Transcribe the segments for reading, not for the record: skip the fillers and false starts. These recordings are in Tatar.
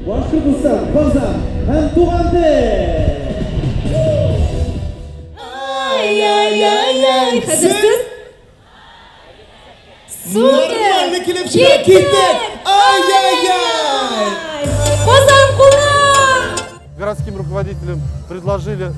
Башкортостан, Казан һәм Туган тел! Ай-яй-яй-яй! Хәзер сез? Нормально килеп чыга, киттек! Ай-яй-яй! Казан кунак! Городским руководителям предложили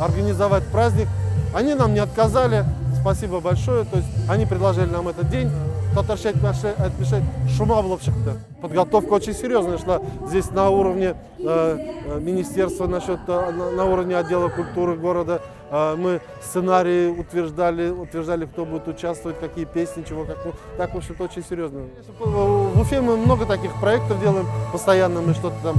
организовать праздник. Они нам не отказали, спасибо большое. То есть они предложили нам этот день. Татарча отмечать шума булып чыкты. Подготовка очень серьезная шла здесь на уровне министерства, на уровне отдела культуры города. Мы сценарии утверждали, утверждали, кто будет участвовать, какие песни, чего, как. Ну, так, в общем-то, очень серьезно. В Уфе мы много таких проектов делаем, постоянно мы что-то там,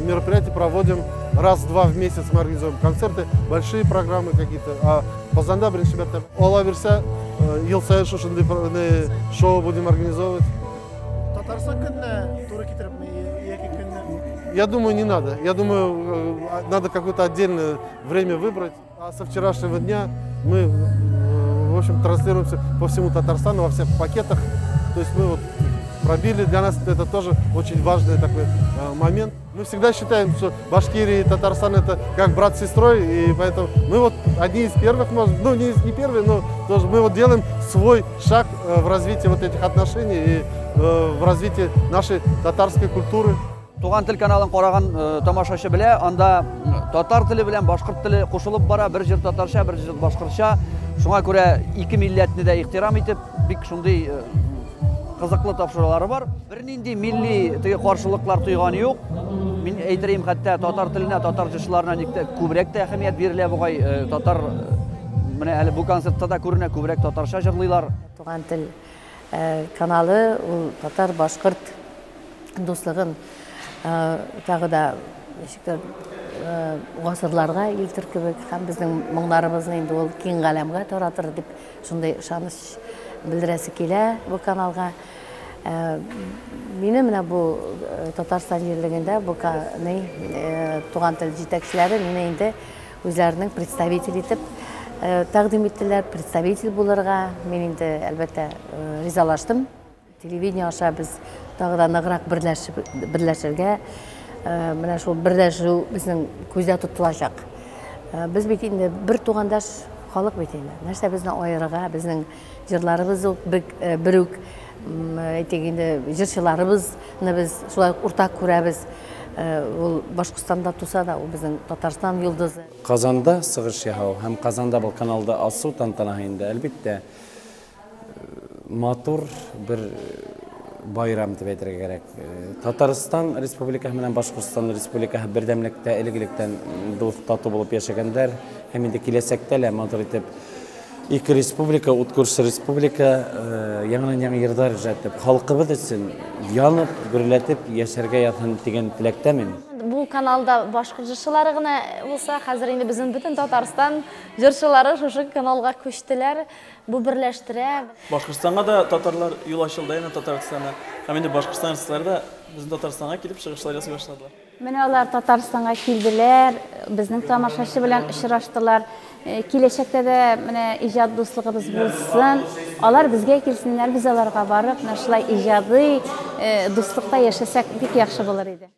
мероприятия проводим. Раз-два в месяц мы организуем концерты, большие программы какие-то. А Казанда беренче мәртәбә. Алла бирсә, ел саен шушындый шоу будем организовывать. Татарстан көненә туры китерепме яки көнне? Я думаю, не надо. Я думаю, надо какое-то отдельное время выбрать. А со вчерашнего дня мы, в общем, транслируемся по всему Татарстану, во всех пакетах. То есть мы вот пробили, для нас это тоже очень важный такой момент. Мы всегда считаем, что Башкирия и Татарстан это как брат с сестрой, и поэтому мы вот одни из первых, может, ну не первые, но тоже мы вот делаем свой шаг в развитии вот этих отношений и в развитии нашей татарской культуры. Туган тел каналын караган тамашачы белә, анда татар теле белән башкорт теле кушылып бара, бер җыр татарча, бер җыр башкортча. Шуңа күрә ике милләтне дә ихтирам итеп, бик шундый кызыклы тапшырулары бар. Бернинди милли теге каршылыклар тойганы юк. Мин әйтер идем, хәтта татар теленә, татар җырчыларына никтә күбрәк тә әһәмият бирелә бугай. Татар менә әле бу концертта да күренә, күбрәк татарча җырлыйлар. Туган тел каналы ул татар башкорт дуслыгын тагы да ничектер гасырларга илтер кебек һәм безнең моңнарыбызны инде ул киң галәмгә таратыр дип шундый ышаныч белдерәсе килә бу каналга. Мине менә бу Татарстан җирлегендә бу Туган тел җитәкчеләре мине инде үзләренең представитель итеп тәкъдим иттеләр, представитель булырга. Мин инде әлбәттә ризалаштым. Телевидение аша без тагы да ныграк берләшергә, менә шул берләшү безнең күздә тотылачак. Без бит инде бер тугандаш халык бит инде. Нәрсә безне аерырга, безнең җырларыбыз ук бер үк, әйтик инде, җырчыларыбызны без шулай ук уртак күрәбез. Ул Башкортстанда туса да, ул безнең Татарстан йолдызы. Казанда сыгыш яһау һәм Казанда был каналда асу тантанаһы инде, әлбиттә, матур бер байрам дип әйтергә кирәк. Татарстан Республикаһы менән Башкортстан Республикаһы бердәмлектә элек-электән дус тату булып яшәгәннәр һәм инде киләсәктә лә матур итеп ике республика, ут күрше республика, яңадан-яңа йырлар иҗат итеп, халкыбыз өчен янып, гөрләтеп яшәргә ятын дигән теләктә мин. Бу каналда башкорт җырчылары гына булса, хәзер инде безнең бөтен Татарстан җырчылары шушы каналга күчтеләр. Бу берләштерә. Башкортстанга да татарлар юл ачылды, әйе, Татарстанга. Һәм инде Башкортстан артистлары да безнең Татарстанга килеп чыгышлар ясый башладылар. Менә алар Татарстанга килделәр, безнең тамашачы белән очраштылар. Киләчәктә дә менә иҗат дуслыгыбыз булсын. Алар безгә килсеннәр, без аларга барып, менә шулай иҗади дуслыкта яшәсәк бик яхшы булыр иде.